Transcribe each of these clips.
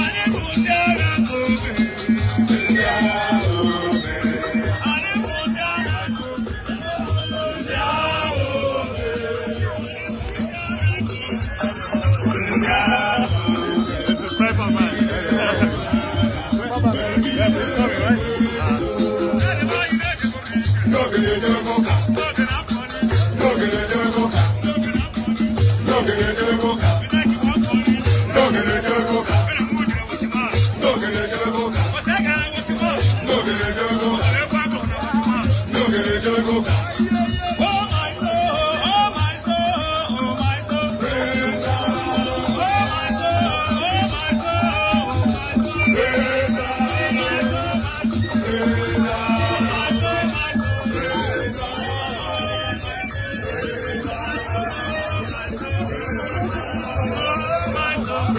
Anyị bụ ndị agha nke obe. Ndị agha obe. Anyị bụ ndị agha nke obe. Ndị agha obe. Ndị agha obe. Oh my soul, oh my soul, oh my soul. Oh my soul, oh my soul, oh my soul. My soul, my soul, my soul, my soul. Oh my soul, my soul, my soul. My soul,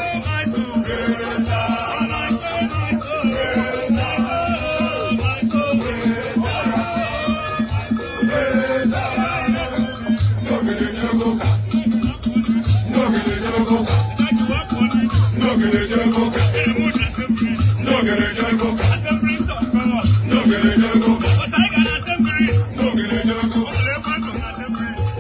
my soul, my soul, my soul, Assemblies of God. Assemblies. Assemblies.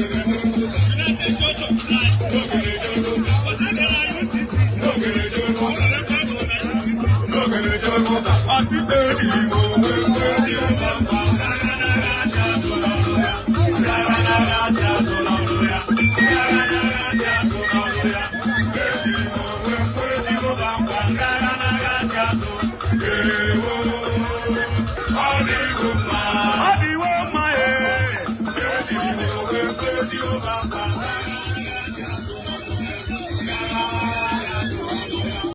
United Church of Christ.